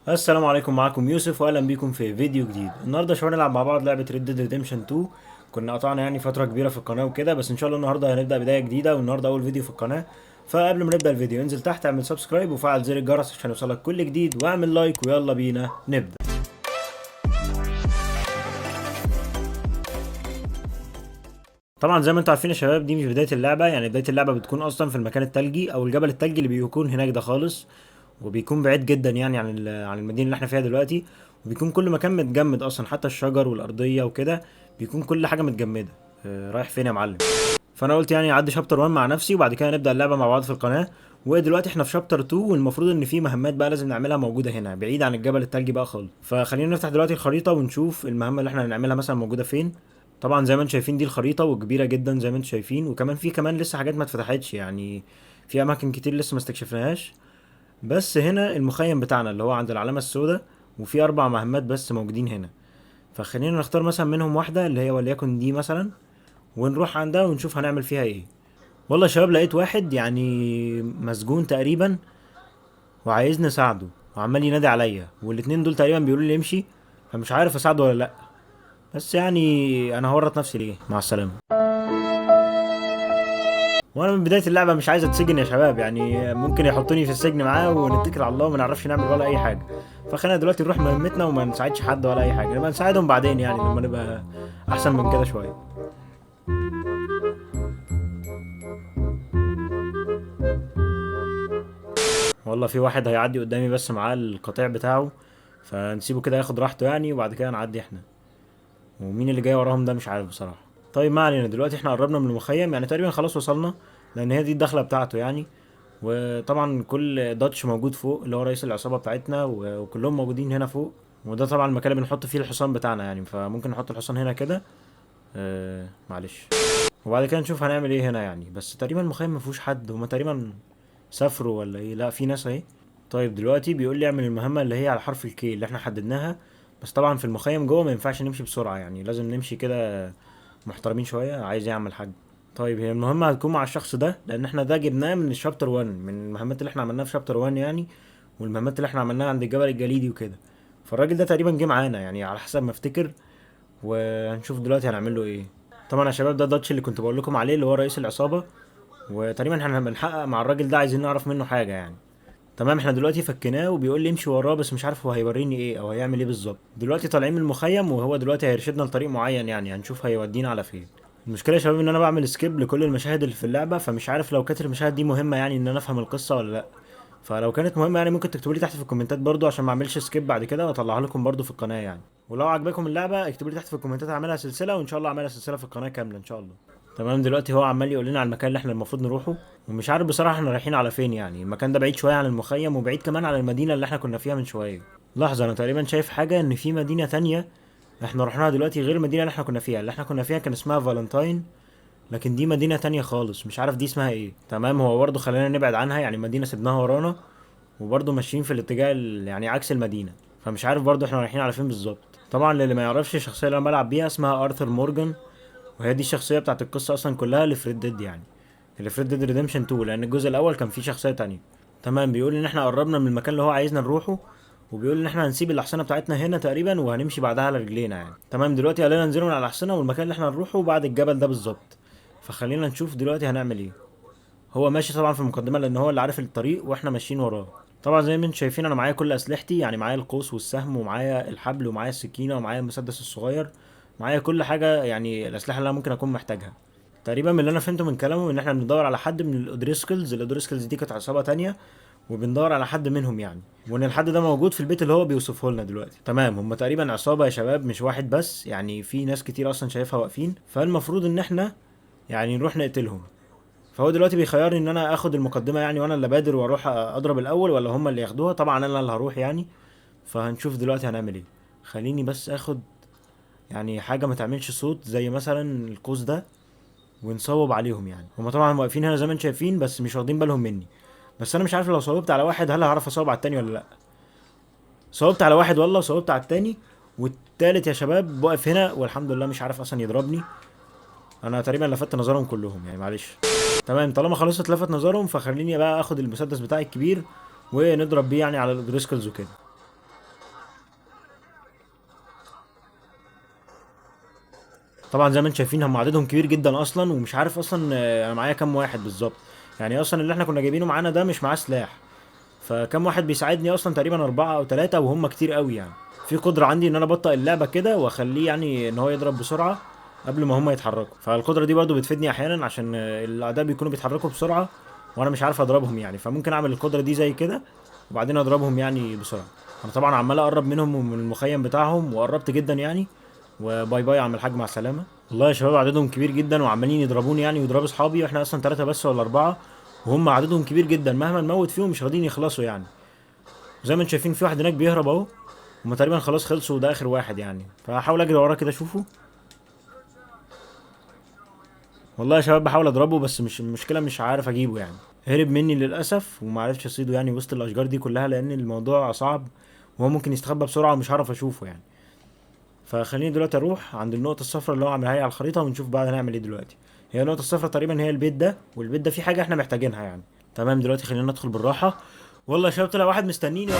السلام عليكم، معاكم يوسف واهلا بيكم في فيديو جديد. النهارده شوية نلعب مع بعض لعبه Red Dead Redemption 2. كنا قطعنا يعني فترة كبيرة في القناة وكده، بس ان شاء الله النهارده هنبدا بداية جديدة، والنهارده اول فيديو في القناة. فقبل ما نبدا الفيديو انزل تحت اعمل subscribe وفعل زر الجرس عشان يوصلك كل جديد، واعمل like، ويلا بينا نبدا. طبعا زي ما انتم عارفين يا شباب، دي مش بداية اللعبة، يعني بداية اللعبة بتكون اصلا في المكان التلجي او الجبل التلجي اللي بيكون هناك ده خالص، وبيكون بعيد جدا يعني عن المدينة اللي احنا فيها دلوقتي، وبيكون كل مكان متجمد اصلا، حتى الشجر والارضيه وكده بيكون كل حاجة متجمده. رايح فين يا معلم؟ فانا قلت يعني اعدي chapter 1 مع نفسي وبعد كده نبدا اللعبة مع بعض في القناة. ودلوقتي احنا في chapter 2، والمفروض ان في مهمات بقى لازم نعملها موجودة هنا بعيد عن الجبل التلجي بقى خالص. فخلينا نفتح دلوقتي الخريطة ونشوف المهمة اللي احنا هنعملها مثلا موجودة فين. طبعا زي ما انتم شايفين دي الخريطة وكبيره جدا زي ما انتم شايفين، وكمان في كمان لسه حاجات ما اتفتحتش، يعني في اماكن كتير لسه ما استكشفناهاش. بس هنا المخيم بتاعنا اللي هو عند العلامة السوداء، وفي 4 مهمات بس موجودين هنا. فخلينا نختار مثلا منهم واحدة اللي هي وليكن دي مثلا، ونروح عندها ونشوف هنعمل فيها ايه. والله يا شباب لقيت واحد يعني مسجون تقريبا وعايزني اساعده وعمال ينادي عليا، والاتنين دول تقريبا بيقولوا لي امشي، فمش عارف اساعده ولا لا، بس يعني انا هورط نفسي ليه. مع السلامة. وانا من بداية اللعبة مش عايز اتسجن يا شباب، يعني ممكن يحطوني في السجن معاه ونتكل على الله وما نعرفش نعمل ولا اي حاجة. فخلينا دلوقتي نروح مهمتنا وما نساعدش حد ولا اي حاجة، نبقى نساعدهم بعدين يعني لما نبقى احسن من كده شوية. والله في واحد هيعدي قدامي بس معاه القطيع بتاعه، فنسيبه كده ياخد راحته يعني، وبعد كده نعدي احنا. ومين اللي جاي وراهم ده مش عارف بصراحة. طيب ما علينا، دلوقتي احنا قربنا من المخيم، يعني تقريبا خلاص وصلنا، لان هي دي الدخلة بتاعته يعني. وطبعا كل داتش موجود فوق اللي هو رئيس العصابة بتاعتنا، وكلهم موجودين هنا فوق. وده طبعا المكان اللي بنحط فيه الحصان بتاعنا يعني، فممكن نحط الحصان هنا كده. معلش، وبعد كده نشوف هنعمل ايه هنا يعني. بس تقريبا المخيم ما فيهوش حد، هما تقريبا سافروا ولا ايه؟ لا في ناس اهي. طيب دلوقتي بيقول لي اعمل المهمة اللي هي على حرف ال K اللي احنا حددناها، بس طبعا في المخيم جوه ما ينفعش نمشي بسرعة، يعني لازم نمشي كده محترمين شوية. عايز يعمل حاجة. طيب هي المهمة هتكون مع الشخص ده، لأن احنا ده جبناه من ال chapter 1، من المهمات اللي احنا عملناها في chapter 1 يعني، والمهمات اللي احنا عملناها عند الجبل الجليدي وكده. فالراجل ده تقريبا جه معانا يعني على حسب ما افتكر، وهنشوف دلوقتي هنعمل له ايه. طبعا يا شباب ده داتش اللي كنت بقول لكم عليه اللي هو رئيس العصابة، وتقريبا احنا بنحقق مع الراجل ده، عايزين نعرف منه حاجة يعني. تمام احنا دلوقتي فكناه وبيقول لي امشي وراه، بس مش عارف هو هيوريني ايه او هيعمل ايه بالظبط. دلوقتي طالعين من المخيم وهو دلوقتي هيرشدنا لطريق معين، يعني هنشوف هيودينا على فين. المشكلة يا شباب ان انا بعمل skip لكل المشاهد اللي في اللعبة، فمش عارف لو كانت المشاهد دي مهمة يعني ان انا افهم القصة ولا لا. فلو كانت مهمة يعني ممكن تكتبوا لي تحت في الكومنتات برضو عشان ما اعملش skip بعد كده، واطلعها لكم برضو في القناة يعني. ولو عجبكم اللعبة اكتبوا لي تحت في الكومنتات اعملها سلسلة، وان شاء الله اعملها سلسلة في القناة كاملة ان شاء الله. تمام دلوقتي هو عمال يقول لنا على المكان اللي احنا المفروض نروحه، ومش عارف بصراحة احنا رايحين على فين يعني. المكان ده بعيد شوية عن المخيم، وبعيد كمان عن المدينة اللي احنا كنا فيها من شوية. لحظة، انا تقريبا شايف حاجة، ان في مدينة تانية احنا رحناها دلوقتي غير المدينة اللي احنا كنا فيها. اللي احنا كنا فيها كان اسمها فالنتاين، لكن دي مدينة تانية خالص مش عارف دي اسمها ايه. تمام هو برضه خلينا نبعد عنها يعني، مدينة سيبناها ورانا، وبرضه ماشيين في الاتجاه يعني عكس المدينة، فمش عارف برضه احنا رايحين على فين بالظبط. طبعا للي ما يعرفش الشخصية اللي انا بلعب بيها اسمها ارثر مورجان، وهي دي الشخصية بتاعت القصة أصلا كلها اللي في Red Dead يعني، اللي في Red Dead Redemption 2، لأن الجزء الأول كان فيه شخصية تانية. تمام بيقول إن إحنا قربنا من المكان اللي هو عايزنا نروحه، وبيقول إن إحنا هنسيب الأحصنة بتاعتنا هنا تقريبا وهنمشي بعدها على رجلينا يعني. تمام دلوقتي قال لنا ننزلوا من على الأحصنة والمكان اللي إحنا هنروحه بعد الجبل ده بالظبط، فخلينا نشوف دلوقتي هنعمل إيه. هو ماشي طبعا في المقدمة لأن هو اللي عارف الطريق وإحنا ماشيين وراه. طبعا زي ما انتم شايفين أنا معايا كل أسلحتي، يعني معايا القوس والسهم ومعايا الحبل ومعايا السكينة ومعايا المسدس الصغير، معايا كل حاجة يعني الأسلحة اللي أنا ممكن أكون محتاجها. تقريبا من اللي أنا فهمته من كلامه إن إحنا بندور على حد من الأودريسكلز، الأودريسكلز دي كانت عصابة تانية وبندور على حد منهم يعني، وإن الحد ده موجود في البيت اللي هو بيوصفه لنا دلوقتي. تمام هم تقريبا عصابة يا شباب، مش واحد بس يعني، في ناس كتير أصلا شايفها واقفين، فالمفروض إن إحنا يعني نروح نقتلهم. فهو دلوقتي بيخيرني إن أنا آخد المقدمة يعني وأنا اللي بادر وأروح أضرب الأول، ولا هم اللي ياخدوها. طبعا أنا اللي هروح يعني، فهنشوف دلوقتي هنعمل إيه. خليني بس آخد يعني حاجة ما تعملش صوت زي مثلا القوس ده، ونصوب عليهم يعني. هما طبعا واقفين هنا زي ما انتم شايفين بس مش واخدين بالهم مني، بس انا مش عارف لو صوبت على واحد هل هعرف اصوب على التاني ولا لا. صوبت على واحد والله، وصوبت على التاني، والتالت يا شباب واقف هنا والحمد لله مش عارف اصلا يضربني. انا تقريبا لفت نظرهم كلهم يعني، معلش. تمام طالما خلاص اتلفت نظرهم، فخليني بقى اخد المسدس بتاعي الكبير ونضرب بيه يعني على الدريسكلز وكده. طبعا زي ما انتم شايفين هم عددهم كبير جدا اصلا، ومش عارف اصلا انا معايا كام واحد بالظبط. يعني اصلا اللي احنا كنا جايبينه معانا ده مش معاه سلاح، فكم واحد بيساعدني اصلا تقريبا 4 او 3، وهم كتير قوي يعني. في قدرة عندي ان انا ابطئ اللعبة كده واخليه يعني ان هو يضرب بسرعة قبل ما هم يتحركوا، فالقدرة دي برضو بتفيدني احيانا عشان الاعداء بيكونوا بيتحركوا بسرعة وانا مش عارف اضربهم يعني، فممكن اعمل القدرة دي زي كده وبعدين اضربهم يعني بسرعة. انا طبعا عمال اقرب منهم ومن المخيم بتاعهم، وقربت جدا يعني، و bye bye يا عم الحاج مع السلامة. والله يا شباب عددهم كبير جدا وعمالين يضربوني يعني ويضربوا اصحابي، واحنا اصلا 3 بس ولا 4، وهم عددهم كبير جدا، مهما نموت فيهم مش راضيين يخلصوا يعني. زي ما انتم شايفين في واحد هناك بيهرب اهو، هما تقريبا خلاص خلصوا وده اخر واحد يعني، فهحاول اجري وراه كده اشوفه. والله يا شباب بحاول اضربه بس مش المشكلة مش عارف اجيبه يعني، هرب مني للاسف وما عرفتش اصيده يعني وسط الاشجار دي كلها، لان الموضوع صعب وهو ممكن يستخبى بسرعة ومش هعرف اشوفه يعني. فخليني دلوقتي اروح عند النقطة الصفراء اللي هو عاملها لي على الخريطة ونشوف بقى هنعمل ايه دلوقتي. هي النقطة الصفراء تقريبا هي البيت ده، والبيت ده فيه حاجة احنا محتاجينها يعني. تمام دلوقتي خلينا ندخل بالراحة. والله يا شباب طلع واحد مستنيني.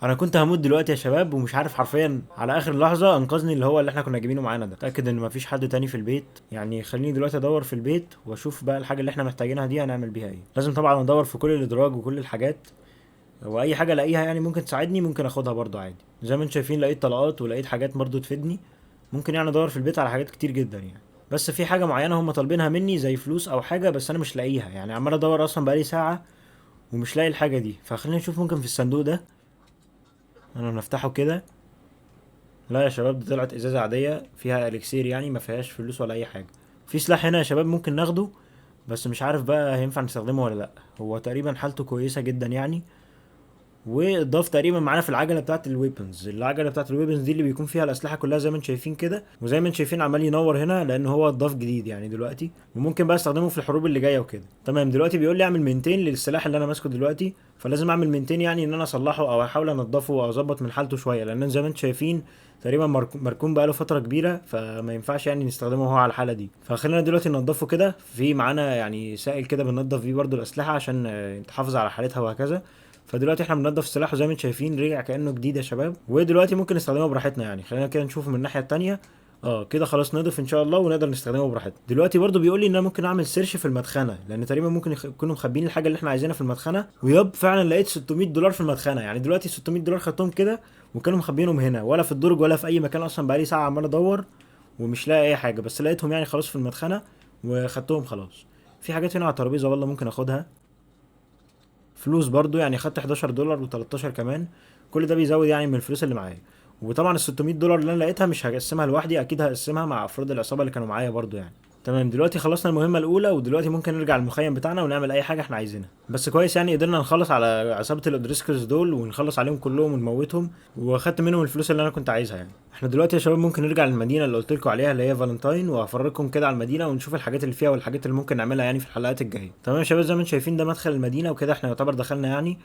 انا كنت هموت دلوقتي يا شباب، ومش عارف حرفيا على اخر لحظة انقذني اللي هو اللي احنا كنا جايبينه معانا ده. اتاكد ان مفيش حد تاني في البيت يعني. خليني دلوقتي ادور في البيت واشوف بقى الحاجة اللي احنا محتاجينها دي هنعمل بيها ايه. لازم طبعا ادور في كل الادراج وكل الحاجات، واي حاجة الاقيها يعني ممكن تساعدني ممكن اخدها برضو عادي. زي ما انتم شايفين لقيت طلقات ولقيت حاجات برضو تفيدني، ممكن يعني ادور في البيت على حاجات كتير جدا يعني. بس في حاجة معينة هم طالبينها مني زي فلوس او حاجة، بس انا مش لاقيها يعني، عمال ادور اصلا بقالي ساعة ومش لاقي الحاجة دي. فخلينا نشوف ممكن في الصندوق ده انا نفتحه كده. لا يا شباب دي طلعت ازازة عادية فيها اليكسير يعني، ما فيهاش فلوس ولا اي حاجة. في سلاح هنا يا شباب ممكن ناخده، بس مش عارف بقى هينفع نستخدمه ولا لا. هو تقريبا حالته كويسة جدا يعني، واضاف تقريبا معانا في العجلة بتاعه ال weapons. العجلة بتاعه ال weapons دي اللي بيكون فيها الاسلحة كلها زي ما انتم شايفين كده، وزي ما انتم شايفين عمال ينور هنا لان هو اضاف جديد يعني دلوقتي، وممكن بقى استخدمه في الحروب اللي جاية وكده. تمام دلوقتي بيقول لي اعمل maintain للسلاح اللي انا ماسكه دلوقتي، فلازم اعمل maintain يعني ان انا اصلحه او احاول انضفه او اظبط من حالته شوية، لان زي ما انتم شايفين تقريبا مركون بقاله فترة كبيرة، فما ينفعش يعني نستخدمه وهو على الحالة دي. فخلينا دلوقتي ننضفه كده. في معانا يعني سائل كده بننضف بيه برده الاسلحة عشان تحافظ على حالتها وهكذا. فدلوقتي احنا بننضف السلاح وزي ما انتم شايفين رجع كانه جديد يا شباب، ودلوقتي ممكن نستخدمه براحتنا يعني. خلينا كده نشوفه من الناحية التانية. كده خلاص نضف ان شاء الله ونقدر نستخدمه براحتنا. دلوقتي برضو بيقول لي ان انا ممكن اعمل search في المدخنه، لان تقريبا ممكن يكونوا مخبيين الحاجة اللي احنا عايزينها في المدخنه. و yep فعلا لقيت $600 في المدخنه يعني. دلوقتي $600 خدتهم كده وكانوا مخبيينهم هنا، ولا في الدرج ولا في اي مكان اصلا. بقالي ساعة عمال ادور ومش لاقي اي حاجة، بس لقيتهم يعني خلاص في المدخنه وخدتهم خلاص. في حاجات هنا على الترابيزة والله ممكن اخدها. فلوس برضو يعني، خدت $11 و13 كمان، كل ده بيزود يعني من الفلوس اللي معايا. وطبعا ال $600 اللي انا لقيتها مش هقسمها لوحدي، اكيد هقسمها مع افراد العصابة اللي كانوا معايا برضو يعني. تمام دلوقتي خلصنا المهمة الاولى، ودلوقتي ممكن نرجع المخيم بتاعنا ونعمل اي حاجة احنا عايزينها. بس كويس يعني قدرنا نخلص على عصابة الاودريسكلز دول ونخلص عليهم كلهم ونموتهم، واخدت منهم الفلوس اللي انا كنت عايزها يعني. احنا دلوقتي يا شباب ممكن نرجع للمدينة اللي قلت لكم عليها اللي هي فالنتاين، وافرجكم كده على المدينة ونشوف الحاجات اللي فيها والحاجات اللي ممكن نعملها يعني في الحلقات الجاية. تمام يا شباب زي ما انتم شايفين ده مدخل المدينة وكده، احنا يعتبر دخلنا يعني.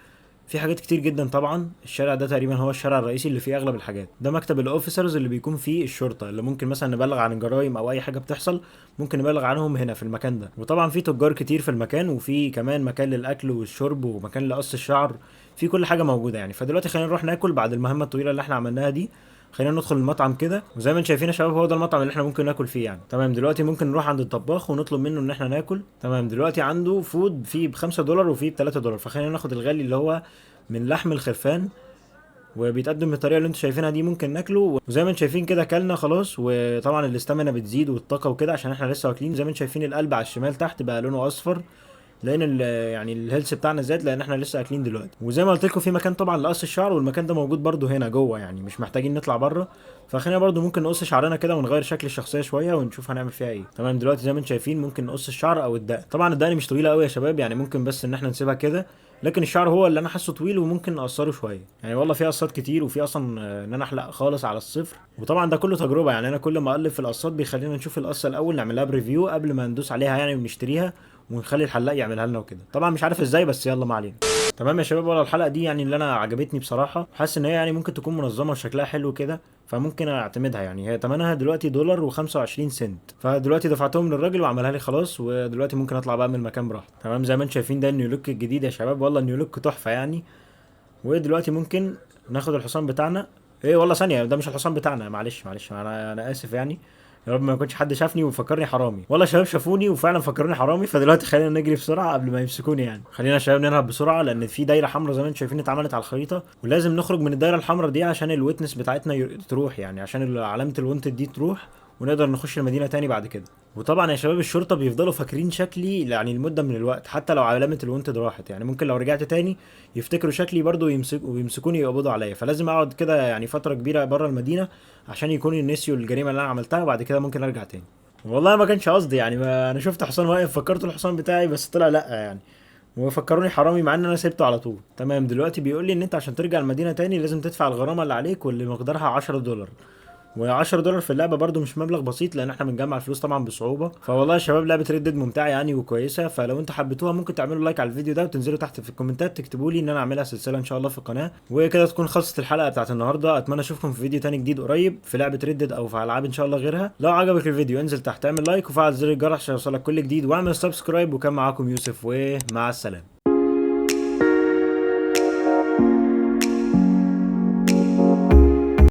في حاجات كتير جدا طبعا. الشارع ده تقريبا هو الشارع الرئيسي اللي فيه اغلب الحاجات. ده مكتب ال officers اللي بيكون فيه الشرطة، اللي ممكن مثلا نبلغ عن الجرائم او اي حاجة بتحصل ممكن نبلغ عنهم هنا في المكان ده. وطبعا في تجار كتير في المكان، وفي كمان مكان للاكل والشرب ومكان لقص الشعر، في كل حاجة موجودة يعني. فدلوقتي خلينا نروح ناكل بعد المهمة الطويلة اللي احنا عملناها دي. خلينا ندخل المطعم كده، وزي ما انتم شايفين يا شباب هو ده المطعم اللي احنا ممكن ناكل فيه يعني. تمام دلوقتي ممكن نروح عند الطباخ ونطلب منه ان احنا ناكل. تمام دلوقتي عنده food فيه ب$5 وفيه ب$3، فخلينا ناخد الغالي اللي هو من لحم الخرفان، وبيتقدم بالطريقة اللي انتم شايفينها دي، ممكن ناكله. وزي ما انتم شايفين كده اكلنا خلاص، وطبعا ال stamina بتزيد والطاقة وكده عشان احنا لسه واكلين. زي ما انتم شايفين القلب على الشمال تحت بقى لونه اصفر، لان يعني ال health بتاعنا زاد لان احنا لسه اكلين دلوقتي. وزي ما قلت لكم في مكان طبعا لقص الشعر، والمكان ده موجود برده هنا جوه يعني، مش محتاجين نطلع بره. فخلينا برده ممكن نقص شعرنا كده ونغير شكل الشخصية شوية ونشوف هنعمل فيها ايه. تمام دلوقتي زي ما انتم شايفين ممكن نقص الشعر او الدقن. طبعا الدقن مش طويلة قوي يا شباب يعني، ممكن بس ان احنا نسيبها كده، لكن الشعر هو اللي انا حاسه طويل وممكن اقصره شوية يعني. والله في قصات كتير، وفي اصلا ان انا احلق خالص على الصفر، وطبعا ده كله تجربه يعني. انا كل ما اقلب في القصات بيخلينا نشوف القصة الاول، نعملها preview قبل ما ندوس عليها يعني ونشتريها ونخلي الحلاق يعملها لنا وكده. طبعا مش عارف ازاي بس يلا ما علينا. تمام يا شباب، والله الحلقة دي يعني اللي انا عجبتني بصراحة، حاسس ان هي يعني ممكن تكون منظمة وشكلها حلو كده، فممكن اعتمدها يعني. هي ثمنها دلوقتي $1.25، فدلوقتي دفعتهم للراجل وعملها لي خلاص، ودلوقتي ممكن اطلع بقى من المكان براحتي. تمام زي ما انتم شايفين ده ال new look الجديد يا شباب، والله ال new look تحفة يعني. ودلوقتي ممكن ناخد الحصان بتاعنا. ايه والله ثانية، ده مش الحصان بتاعنا، معلش معلش، انا اسف يعني، يا رب ما يكونش حد شافني وفكرني حرامي. والله يا شباب شافوني وفعلا فكروني حرامي، فدلوقتي خلينا نجري بسرعة قبل ما يمسكوني يعني. خلينا يا شباب نلعب بسرعة لان في دايرة حمراء زي ما انتم شايفين اتعملت على الخريطة، ولازم نخرج من الدايرة الحمراء دي عشان ال witness بتاعتنا تروح يعني، عشان علامة ال wanted دي تروح ونقدر نخش المدينة تاني بعد كده. وطبعا يا شباب الشرطة بيفضلوا فاكرين شكلي يعني لمدة من الوقت، حتى لو علامة ال wanted راحت يعني، ممكن لو رجعت تاني يفتكروا شكلي برضو ويمسكوني ويقبضوا عليا، فلازم اقعد كده يعني فترة كبيرة بره المدينة عشان يكونوا نسيوا الجريمة اللي انا عملتها، وبعد كده ممكن ارجع تاني. والله ما كانش قصدي يعني، ما انا شفت حصان واقف فكرته الحصان بتاعي، بس طلع لا يعني، وفكروني حرامي مع ان انا سيبته على طول. تمام، دلوقتي بيقول لي ان انت عشان ترجع المدينة تاني لازم تدفع الغرامة اللي عليك واللي مقدارها $10، و10 دولار في اللعبة برضو مش مبلغ بسيط لان احنا بنجمع الفلوس طبعا بصعوبة. فوالله يا شباب لعبه Red Dead ممتعة يعني وكويسة، فلو انتوا حبيتوها ممكن تعملوا like على الفيديو ده وتنزلوا تحت في الكومنتات تكتبوا لي ان انا اعملها سلسلة ان شاء الله في القناة. وكده تكون خلصت الحلقة بتاعت النهارده، اتمنى اشوفكم في فيديو تاني جديد قريب في لعبه Red Dead او في العاب ان شاء الله غيرها. لو عجبك الفيديو انزل تحت اعمل like وفعل زر الجرس عشان يوصلك كل جديد، واعمل subscribe. وكان معاكم يوسف ومع السلامة.